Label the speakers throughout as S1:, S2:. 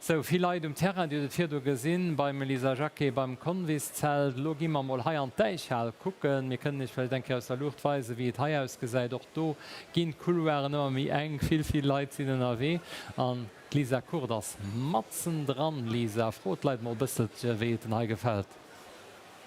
S1: Sou, vill Leit um Terrain, Dir hutt et virdu gesinn beim Elisa Jacqué beim Conviszelt. Elo gi mer mol hei an d'Däichhal kucken. Mir kënnen Iech vläicht eng Kéier aus der Luucht weisen, wéi et hei ausgesäit. Och do ginn d'Couloiren ëmmer méi enk, vill, vill Leit sinn ënnerwee an d'Lisa Kurt ass matzen dran. Lisa, fro d'Leit mol e bësselche wéi et en hei gefält.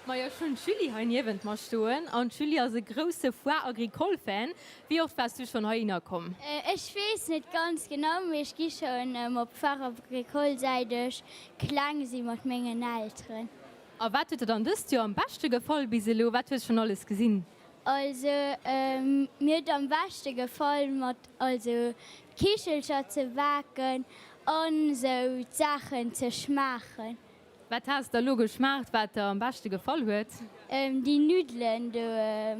S2: Majo, ech hunn d'Julie hei niewent mer stoen an d'Julie ass e grousse Foire Agricole Fan. Wéi oft waars du schonn heihinner komm?
S3: Ech weess net ganz genau, mee ech gi schonn op d'Foire Agricole säit ech kleng si mat mengen Elteren.
S2: A wat huet der dann dëst Joer am beschte gefall bis elo? Wat hues schonn alles gesinn?
S3: Also mir huet am beschte gefall mat also d'Kichelcher ze baken an sou d'Saachen ze schmaachen.
S2: Wat has der elo geschmaacht wat der am beschte gefall huet?
S3: Déi Nuddelen do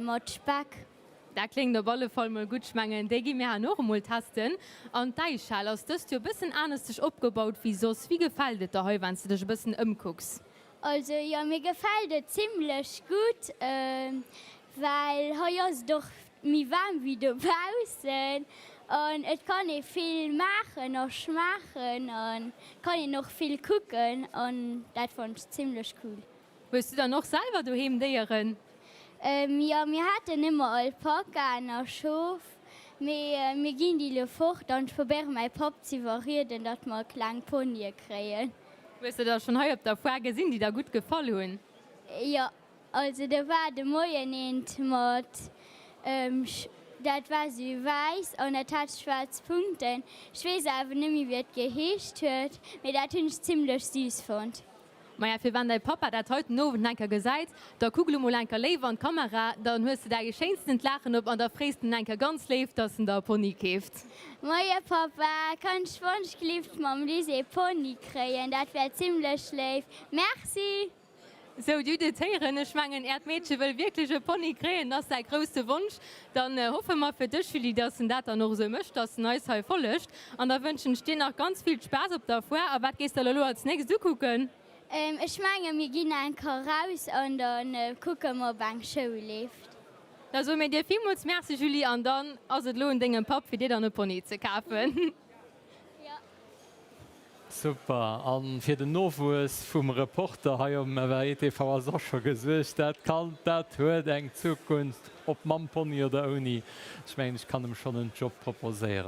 S3: mat Speck.
S2: Dat kléngt op alle Fall mol gutt. Ech mengen déi gi mir herno och emol testen. An d'Äischhal ass dëst Joer bëssen aneschteg opgebaut wéi soss. Wéi gefält et der hei wann s de dech e bëssen ëmkucks?
S3: Also jo mir gefält et zimlech gutt, well hei ass et och Méi waarm wéi dobaussen an et kann ee vill maachen a schmaachen an kann een och vill kucken an dat fannen ech zimlech cool.
S2: Hues du dann och selwer doheem Déieren?
S3: Jo, mir haten ëmmer Alpakaen a Schof, mee mir ginn déi lo fort an ech probéiere mäi Papp z'iwwerrieden, datt mer kleng Ponye kréien.
S2: Hues de der schonn hei op der Foire gesinn, déi der gutt gefall hunn?
S3: Jo, Also do war de Moien eent mat, dat war sou wäiss an dat hat schwaarz Punkten. Ech weess awer net méi wéi et geheescht huet, mee dat hunn ech zimlech süß fonnt.
S2: Maja, fir wann däi Pappa dat hei den Owend enker gesäit, da kuck lo mol enker léif an d'Kamera, dann hues de däi schéinstent Laachen op an da frees de en enker ganz léif, dass en der e Pony keeft.
S3: Moie Pappa, kann ech wonschglift mam Liz ee Pony kréien? Dat wär zimlech léif. Merci!
S2: Sou, Dir hutt et héieren, ech mengen, Äert Meedche wëll wierklech e Pony kréien, dat ass säi grousse Wonsch. Dann hoffe mer fir dech, Julie, dass en dat dann och esou mécht, dass en eis hei follegt. An da wënschen ech dir nach ganz vill Spaass op der Foire. A wat gees de elo als nächst ukucken?
S3: Ech menge mir ginn eng Kéier raus an da kucke mer, ob eng Show leeft.
S2: Da soe mir dir villmools Merci, Julie, an dann ass et elo un dengem Papp, fir dir dann e Pony ze kafen.
S1: Super, an fir den Nowuess vum Reporter hei um FAE-TV ass och scho gesuergt. Dat Kand, dat huet eng Zukunft, ob mam Pony oder ouni. Ech mengen, ech kann em schonn en Job proposéieren.